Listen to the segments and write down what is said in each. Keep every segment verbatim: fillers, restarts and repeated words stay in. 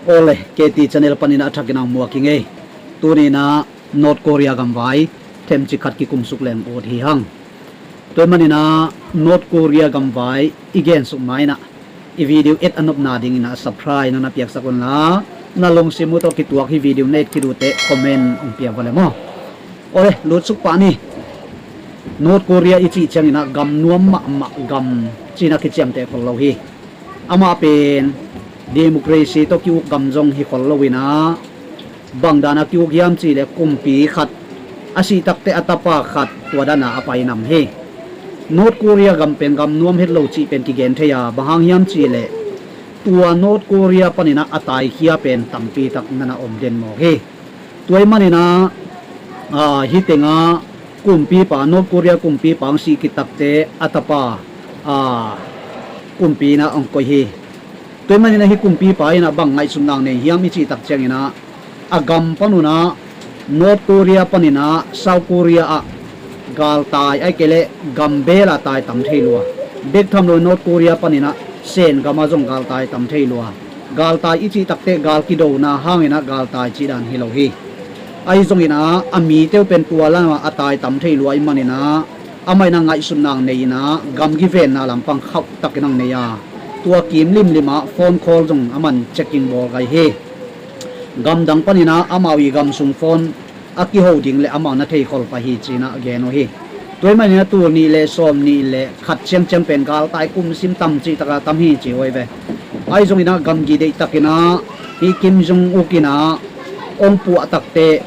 Awle, K T channel panin a thakin ang muak hi ngei. Tuninah North Korea gamvai themci khat kikumsuk leng ut hi hang. Tua maninah North Korea gamvai i gensuk mainah i video et a nopna dinginah subscribe nana piaksak unla, na lungsim uh tawh kituak hi video na et khit uh teh comment ong pia vale maw. Awle, lutsuk pah ni. North Korea i cih cianginah gam nuam mahmah gam cinah kiciamteh khol lo hi. Amah pen democracy tawh ki-uk gam zong hi khol loinah bangdana ki-uk hiam cihleh kumpi khat a sih takteh a tapa khat tua dana a painam hi. North Korea gam pen gam nuam het lo cih pen kigen thei a, bang hang hiam cihleh tua North Korea paninah a taikhia pen tampitak nana om den mawk hi. Tua ih maninah hih tengah kumpipa, North Korea kumpipa ang sih kitakteh a tapa kumpi inah ang koih hi. Tua ih maninah hih kumpipa inah bang ngaihsutna nei hiam i cihtak cianginah a gam panunah North Korea paninah South Korea ah galtai ai kei leh gambela tai tam thei lua. Bek tham lo North Korea paninah Sen gama zong galtai tam thei lua. Galtai i cihtakteh gal kidona hanginah galtai cihdan hi lo hi. Ahi zonginah a miteu pen tua lamah a tai tam thei lua ih maninah amah inah ngaihsutna ang nei inah gamgi venna lampang khauhtakin ang nei a, tua kim limlimah phone call zong a man checking bawl gai hi. Gamdang paninah amau ih gam sung phone a kiho ding le amau na theikhol pah hi cinah gen uh hi. Tua ih maninah tul nih le sawm nih le khat ciangciang pen galtai kumsim tam cihtaka tam hi ci uh hi ve. Ahi zonginah gamgi deihtakinah hih Kim Jong Un inah ong puahtakteh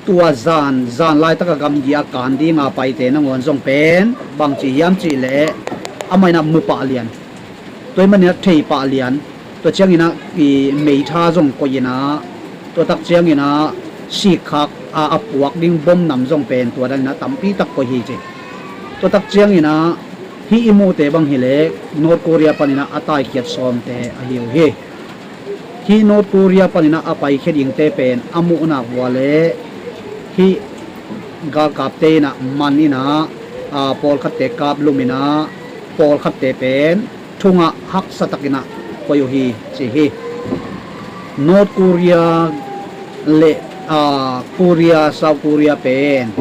tua zan zan laitaka gamgi a kan dinga paite nangawn zong pen bangci hiam cihleh amah inah mupah lian. Tua ih maninah theipah lian, tua cianginah i meitha zong koihinah, tua tak cianginah sikkhak a, a puak ding bom nam zong pen tua daninah tampitak koih hi ci. Tua tak cianginah hih i muhte bang hileh North Korea paninah a taikhiat sawmte ahi uh hi. Hih North Korea paninah a paikhiat ingte pen a muhnak vua le hih galkapte inah man inah pawlkhatte kapluminah pawlkhatte pen thungah haksatakinah koih uh hi ci hi. North Korea le Korea, South Korea pen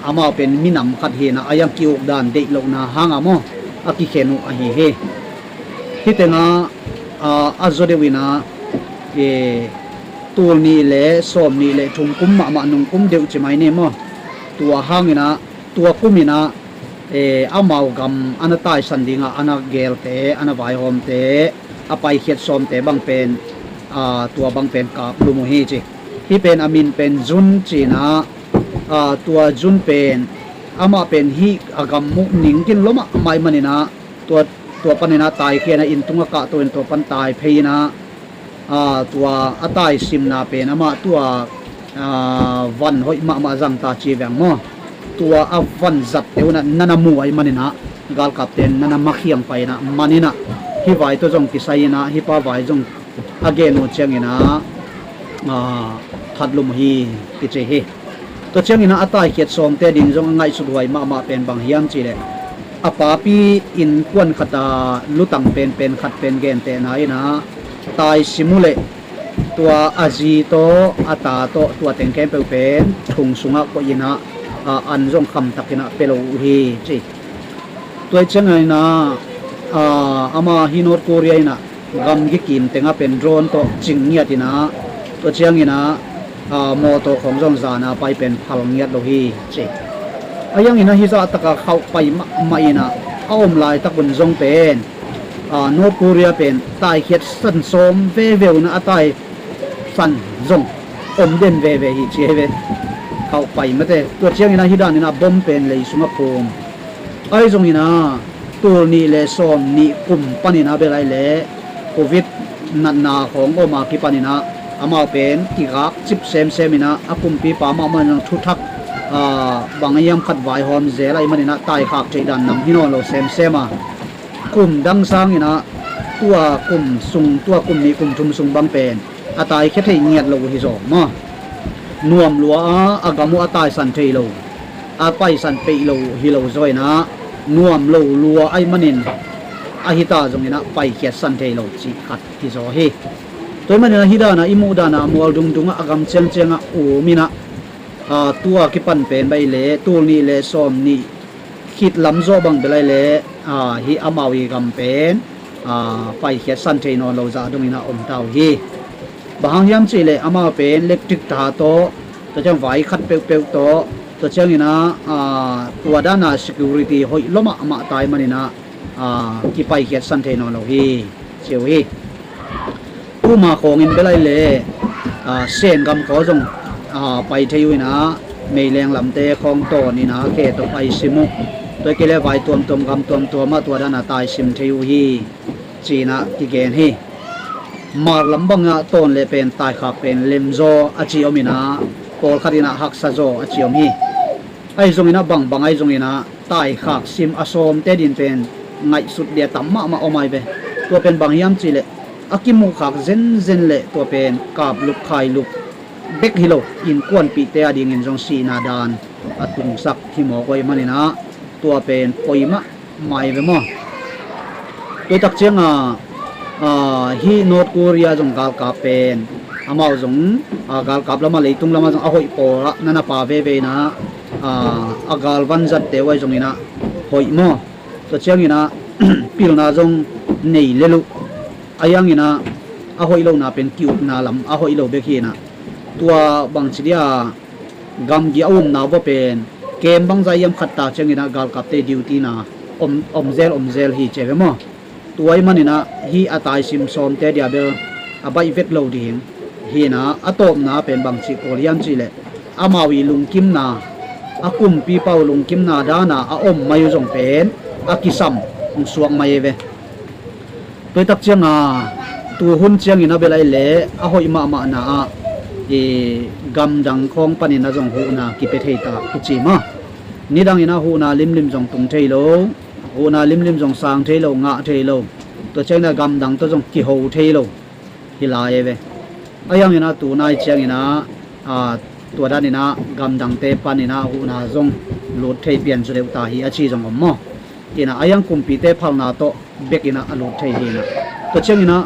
amau pen minam khat hinah a yang ki-ukdan deih lohna hanga maw a kikhen uh ahi hi. Hih tengah a zaw deuh inah tul nih le sawm nih le thum kum mahmah nungkum deuh ci mai ni maw. Tua hanginah tua kuminah amau gam a na taisan dingah a na gelte, a na vaihawmte, a paikhiat sawmte bang pen tua bang pen kaplum uh hi ci. Hih pen a min pen Jun cinah tua Jun pen amah pen hih a gam muh ningkin lua mahmah ih maninah tua, tua paninah taikhianah inn tungah kahto in tua pan taiphei inah tua a taisimna pen amah tua van hoih mahmah zangta ci veng maw. Tua a van zatte unah nana mu ahi maninah galkapte nana makhiang pai inah maninah hih vai tawh zong kisai inah hih pa vai zong a gen uh cianginah thatlum uh hi kici hi. Tua cianginah a taikhiat sawmte ding zong a ngaihsuthuai mahmah pen bang hiam cihleh a papi innkuan khata lutang penpen khat pen gentehna inah taisim uh leh tua a zi tawh a ta tawh tua teng khempeuh pen thung sungah koih inah an zong khamtakinah pia lo uh hi ci. Tua ih cianginah ama hih North Korea inah gamgi kim tengah pen drone tawh cing ngiat inah tua cianginah mawtaw khawng zong zana pai pen phal ngiat lo hi ci. A yanginah hih zahtaka khauh pai mahmah inah a om laitakun zong pen North Korea pen taikhiat san sawm veve unah a taisan zong om den veve hi ci hi ve. Khauh pai mate. Tua cianginah hih daninah bom pen lei sungah phum. Ahi zonginah tul nih le sawm nih kum paninah bel ahi leh Covid natna khawng om a kipaninah amau pen kigak cip semsem inah a kumpipa mahmah in thuthak bang a hiam khat vaihawm zel ahi maninah taikhak theihdan nam hi nawn lo semsem a kum dang sanginah tua kum sung, tua kum nih kum thum sung bang pen a taikhia thei ngiat lo uh hi zaw maw. Nuam lua a a gam uh a taisan thei lo, a paisan peih lo uh hi lo zaw inah nuam lo lua ahi manin a hita zonginah paikhiatsan thei lo cih khat hi zaw hi. Tua ahih manin ah hih dan ah i muh dan ah mual dungdung ah a gam ciangciang ah um in ah, aa, tua kipan pen bel ahih leh tul nih le sawm nih khit lam zawh bang bel ahih leh, aa, hih amau i gam pen, aa, paikhiatsan thei nawn lo zah dongin ah om ta uh hi. Bang hang hiam cih leh amau pen electric tar tawh, tua ciang vai khat peuhpeuh tawh, tua ciangin ah, aa, tua dan a security hoih lua mahmah ta ahih manin ah, aa, kipaikhiatsan thei nawn lo hi, ci uh hi. Tuma khawng in bel ahih leh, aa, Sen gam khawng zong, aa, pai thei uh in ah, meileng lamte khawng tawn in ah khe tawh pai sim uh. Tua ahih kei leh vai tuamtuam gam tuamtuam ah tua dan a tai sim thei uh hi, ci-in ah kigen hi. Mar lam bang ah tawn leh pen taikhak pen lem zaw a ci om in ah, pawlkhat in ah haksa zaw a ci om hi. Ahi zongin ah bangbang ahi zongin ah taikhak sim a sawmte ding pen ngaihsut dia tam mahmah om ahi ve. Tua pen bang hiam cih leh a kimuhkhak zenzen leh tua pen kaplup khailup bek hi lo, innkuanpihte a dingin zong sihna dan a tungsak hi mawk uh ahih manin ah tua pen poi mah mai ve maw? Tua tak ciangin, aa, hih North Korea zong galkap pen, amau zong, aa, galkap lamah leitung lamah zong a hoih pawl ah na na pha veve in ah, aa, a galvan zatte uh ahi zongin ah hoih maw? Tua ciangin ah pilna zong nei lel uh. Ahi hangin ah a hoih lohna pen ki-ukna lam a hoih lo bek hi in ah, tua bangci dia gamgi a umna uh pen kem bangzah hiam khat ta ciangin ah galkapte duty na om, om zel om zel hi ci ve maw? Tua ahih manin ah hih a taisim sawmte dia bel a baih vet lo ding hi in ah, a tawpna pen bangci pawl hiam cih leh amau i lungkimna, a kumpipa uh lungkimna dan a a om mai uh zong pen a kisam hong suak mai ve. Tua tak ciangin, tuhun ciangin a bel ahih leh a hoih mahmahna ah i gamdang khawng panin ah zong huhna kipia thei ta kici maw? Nidangin ah huhna limlim zong tung thei lo, huhna limlim zong sang thei lo, ngah thei lo. Tua ciangin ah gamdang tawh zong kiho thei lo hi lai ve. Ahi hangin ah tunai ciangin ah, aa, tua danin ah gamdangte panin ah huhna zong lut thei pian zaw deuh ta hi a ci zong om maw? Hi in ah, ahi hang kumpite phalna tawh bekin ah a lut thei hi in ah. Tua ciangin ah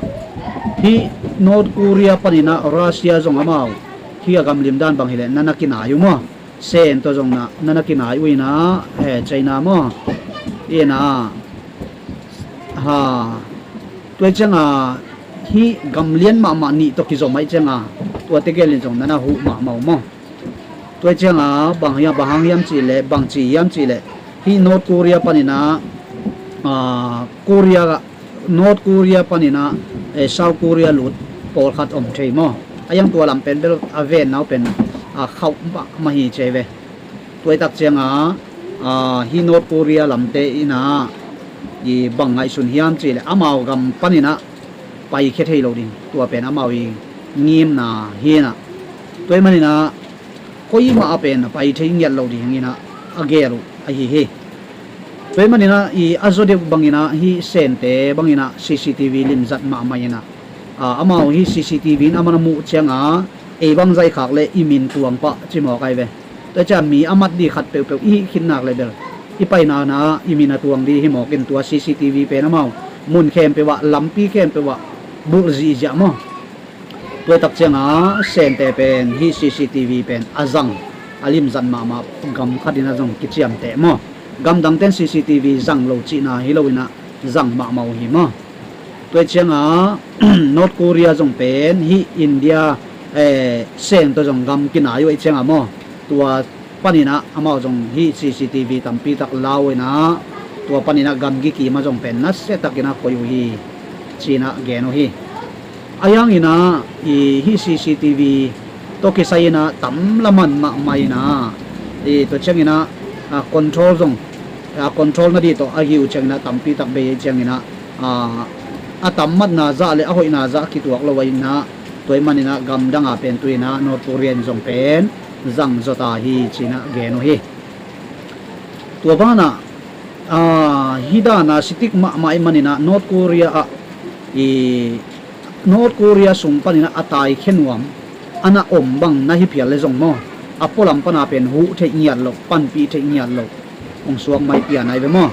hih North Korea panin ah Russia zong amau hih a gamlim dan bang hi leh na na kinai uh maw? Sen tawh zong na na na kinai uh in ah, eh, China maw? Hi in ah, ha, tua ciangin hih gam lian mahmah nih tawh kizom ahih ciangin tuate gelin zong na na huh mahmah uh maw? Tua ciangin bang hiam, bang hang hiam cih leh, bang ci hiam cih leh, hih North Korea panin ah, aa, Korea, North Korea panin ah, eh, South Korea lut pawlkhat om thei maw? Ahi hang tua lam pen bel a venna uh pen a khauh mahmah hi ci ve. Tua hi tak ciangin, aa, hih North Korea lamte in ah i bang ngaihsun hiam cih leh amau gam panin ah paikhia thei lo ding, tua pen amau i ngimna hi in ah. Tua ahih manin ah koimah a pen a pai thei ngiat lo ding in ah a gel uh ahi hi. Tua ahih manin ah i a zaw deuh bangin ah hih Sente bangin ah C C T V limzat mahmah in ah, aa, amau hih C C T V in a man a muh ciangin ei bangzah i khak leh i min tuang pah ci mawk ahi ve. Tua ciang mi a mat ding khat peuhpeuh i hih khit nak leh bel i paina na i min a tuang ding hi mawk in, tua C C T V pen amau mun khempeuh ah, lampi khempeuh ah bulh zihziah maw? Tua hi tak ciangin Sente pen hih C C T V pen a zang, a limzat mahmah gam khat in ah zong kiciamteh maw? Gamdangte in C C T V zang lo cihna hi lo in ah zang mahmah uh hi maw? Tua hi ciangin North Korea zong pen hih India, eh, Sen tawh zong gam kinai uh ahih ciangin maw, tua panin ah amau zong hih C C T V tampi tak lau in ah, tua panin ah gamgi kim ah zong pen nasia takin ah koih uh hi, ci-in ah gen uh hi. Ahi hangin ah i hih C C T V tawh kisai in ah tam laman mahmah in ah, i tua ciangin ah, a control zong, a control nading tawh a hi uh ciangin ah tampi tak bei ahih ciangin ah, a, a tam matna zah leh a hoihna zah kituak lo ahih in ah, tua ahih manin ah gamdang a pen tu-in ah North Korea in zong pen zang zaw ta hi, ci-in ah gen uh hi. Tua banah, aa, hih dan a sitik mahmah ahih manin ah North Korea ah i North Korea sung panin ah a taikhia nuam a na om bang na hi phial leh zong maw, a pualam pan a pen huh theih ngiat loh, panpih theih ngiat loh hong suak mai pian ahi ve maw?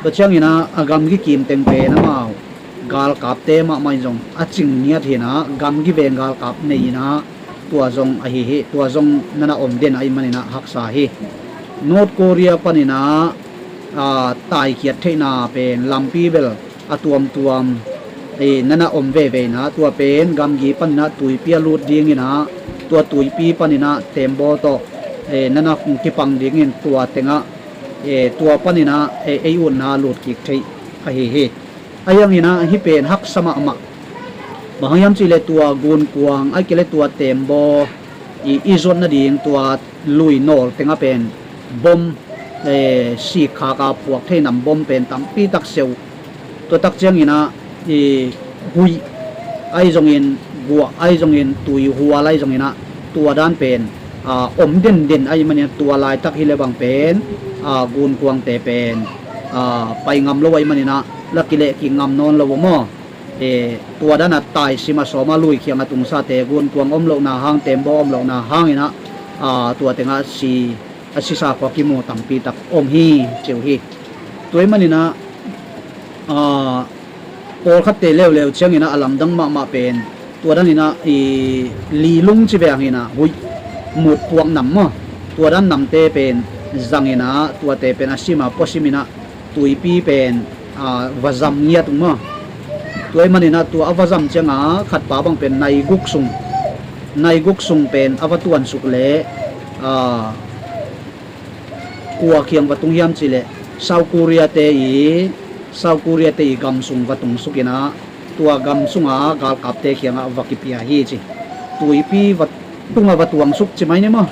Tua ciangin ah a gamgi kim teng pen amau galkapte mahmah in zong a cing ngiat hi in ah, gamgi veng galkap nei in ah, tua zong ahi hi. Tua zong na na om den ahih manin ah haksa hi. North Korea panin ah, aa, taikhiat theihna pen lampi bel a tuamtuam, eh, na na om veve in ah, tua pen gamgi panin ah tuipi a lut ding in ah, tua tuipi panin ah tembaw tawh, eh, na na kipang ding in, tua teng ah, eh, tua panin ah, eh, ei utna lut kik theih ahi hi. Ahi hangin ah hih pen haksa mahmah. Bang hang hiam cih leh tua gunkuang ahih kei leh tua tembaw i, i zuat nading tua lui nawl teng ah pen bom, eh, sikkhak a phuak thei nam bom pen tampi tak sia uh. Tua tak ciangin ah i, huih ahi zongin, guah ahi zongin, tuihual ahi zongin ah, tua dan pen, aa, om denden ahih manin ah, tua laitak hi leh bang pen, aa, gunkuangte pen, aa, pai ngam lo ahih manin ah, la kilehkik ngam nawn lo uh maw. Eh, tua dan a taisim a sawm a lui khiang a tungsate, gunkuang om lohna hang, tembaw om lohna hangin ah, aa, tua teng ah si, a sisa khua kimu tampi tak om hi ci uh hi. Tua ahih manin ah, aa, pawlkhatte leuleu ciangin ah a lamdang mahmah pen, tua dan in ah i, lilung ci veng hi in ah, huih mut puak nam maw, tua dan namte pen zang in ah, tuate pen a sim a puasim in ah, tuipi pen, aa, va zam ngiat uh maw. Tua ahih manin ah tua a va zam ciang a khatpa bang pen nai guk sung, nai guk sung pen a va tuansuk leh, aa, kua kiang va tung hiam cih leh South Korea te i, South Korea te i gam sung va tungsuk in ah, tua gam sung a galkapte kiang ah va kipia hi ci. Tuipi va tung a va tuangsuk ci mai ni maw.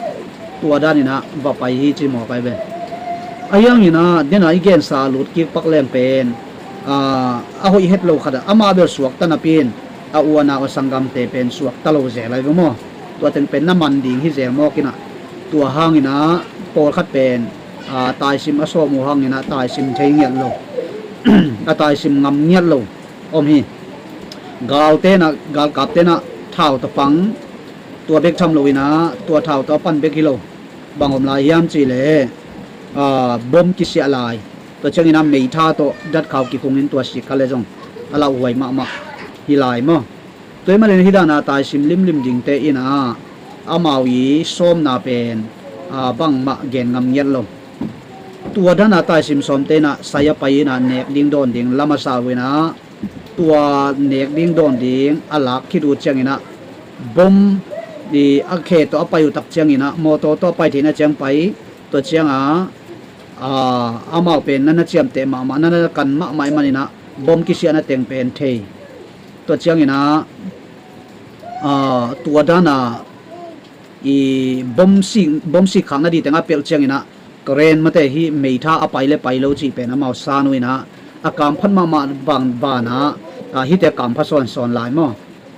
Tua dan in ah va pai hi ci mawk ahi ve. Ahi hangin ah, den a i gensa lut kik pak leng pen, aa, a hoih het lo khat ah, amah bel suakta napi in, a u a nau a sanggamte pen suakta lo zel ahi ve maw. Tua teng pen na man ding hi zel mawk in ah, tua hangin ah pawlkhat pen, aa, taisim a sawm uh hangin ah taisim thei ngiat lo, a taisim ngam ngiat lo om hi. Galte in ah, galkapte in ah thau tawh pang, tua bek tham lo in ah, tua thau tawh a pan bek hi lo. Bang om lai hiam cih leh, aa, bom kisiah lai. Tua ciangin ah meitha tawh datkhau kikhung in tua sik kha leh zong a lauhuai mahmah hi lai maw. Tua ahih manin hih dan a taisim limlim dingte in ah, amau i sawmna pen, aa, bangmah gen ngam ngiat lo. Tua dan a taisim sawmte in ah sai a pai in ah nek ding dawn ding lam a sa uh in ah, tua nek ding dawn ding a lak khit uh ciangin ah, bom i, a khe tawh a pai uh tak ciangin ah, mawtaw tawh a pai theihna ciang pai, tua ciang a, aa, amau pen na na ciamteh mahmah, na na kan mahmah ahih manin ah bom kisiahna teng pen thei. Tua ciangin ah, aa, tua dan a i, bom sik, bom sikkhak nading teng a pelh ciangin ah, Korean mate hih meitha a pai le pai lo cih pen amau san uh in ah, a kamphat mahmah bang ban ah, aa, hihte kampha sawnsawn lai maw.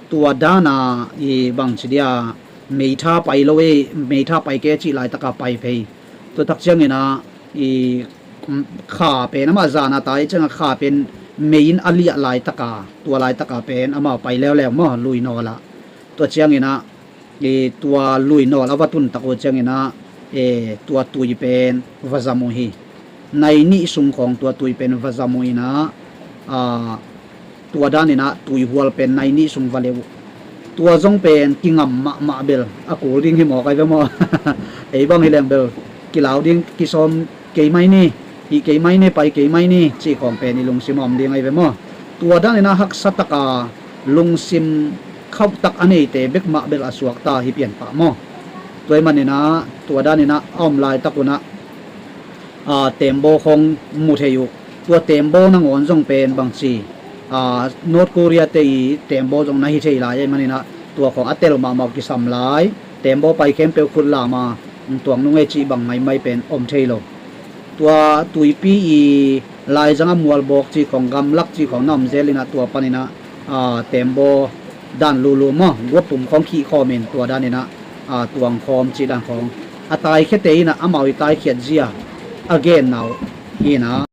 Tua dan a i, bangci dia, meitha pai lo e, meitha pai kei cih laitak a pai phei. Tua tak ciangin ah i, kha pen amah zan a tai ciang a, kha pen mei in a liah laitak a, tua laitak a pen amau pai leuleu maw, lui nawl ah. Tua ciangin ah i, tua lui nawl a va tun tak uh ciangin ah, e, tua tui pen va zam uh hi. Nai nih sung khawng tua tui pen va zam uh in ah, aa, tua dan in ah tuihual pen nai nih sung va leh uh. Tua zong pen kingam mahmah bel a kul ding hi mawk ahi ve maw. Ei bang hi leng bel kilau ding, kisawm kei mai ni, hih kei mai ni, pai kei mai ni cih khawng pen i lungsim a om ding ahi ve maw. Tua dan in ah haksa tak a lungsim khauh tak a neite bek mah bel a suakta hi pian pah maw. Tua ahih manin ah tua dan in ah a om laitak un ah, aa, tembaw khawng mu thei uh. Tua tembaw nangawn zong pen bangci, aa, North Korea te i tembaw zong na hi thei lai ahih manin ah, tua khawng a tel mahmah uh kisam lai. Tembaw pai khempeuh khut lam a, tuang nung e cih bang maimai pen om thei lo. Tua tuipi i, laizang a mualbawk cih khawng, gamlak cih khawng na om zel in ah, tua panin ah, aa, tembaw dan lulu maw, guapum khawng khih khawm in, tua dan in ah, aa, tuang khawm cih dan khawng, a taikhiate in ah amau i taikhiat zia a genna uh hi in ah,